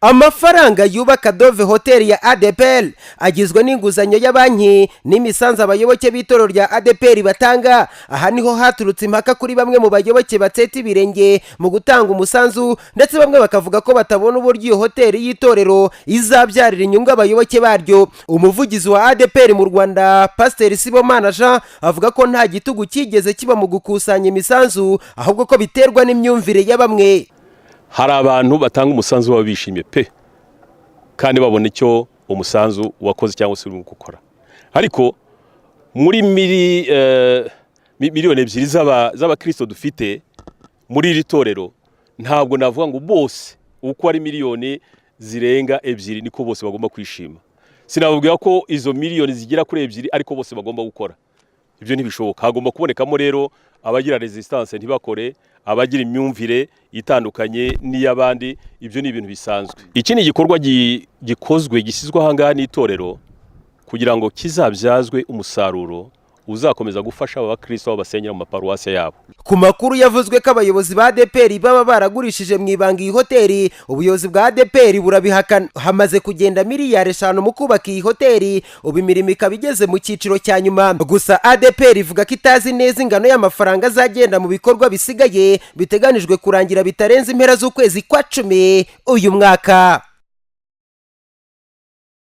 Amafaranga yubaka Dove Hoteli ya ADEPR agizwe n'inguzanyo ya banki n'imisanzu abayoboke b'itorero rya ADEPR batanga. Aha niho haturutse impaka kuri bamwe mu bayoboke batseta ibirenge mu gutanga umusanzu, ndetse bamwe bakavuga ko batabona uburyo iyo hoteli y'itorero izabyarira inyungu abayoboke baryo. Umuvugizi wa ADEPR mu Rwanda, Pasiteri Sibomana Jean, avuga ko nta gitugu cyigeze kiba mu gukusanya imisanzu, ahubwo ko biterwa n'imyumvire ya bamwe. Hari abantu batanga umusanzu baba bishimye pe, kandi babona icyo umusanzu wakoze cyangwa se urimo gukora. Ariko muri 2 miliyoni z'abakirisito dufite muri iri torero, ntabwo navuga ngo bose uko ari miliyoni zirenga 2 niko bose bagomba kwishima. Sinavuga ko izo miliyoni zigera kuri 2 ariko bose bagomba gukora. Ibyo ntibishoboka. Hagomba kubonekamo rero abagira resistance ntibakore, abagira imyumvire itandukanye n'iy'abandi. Ibyo ni ibintu bisanzwe. Iki ni igikorwa gikozwe, gishyizwe aha ngaha n'itorero kugira ngo kizabyazwe umusaruro uzakomeza gufasha aba bakristo aho basengera mu maparuwasi yabo. Ku makuru yavuzwe ko abayobozi ba ADEPR baba baragurishije mu ibanga iyi hoteli, ubuyobozi bwa ADEPR burabihakana. Hamaze kugenda miliyari 5 mu kubaka iyi hoteli, ubu imirimo ikaba igeze mu cyiciro cya nyuma. Gusa ADEPR ivuga ko itazi neza ingano y'amafaranga azagenda mu bikorwa bisigaye biteganijwe kurangira bitarenze impera z'ukwezi kwa 10 uyu mwaka.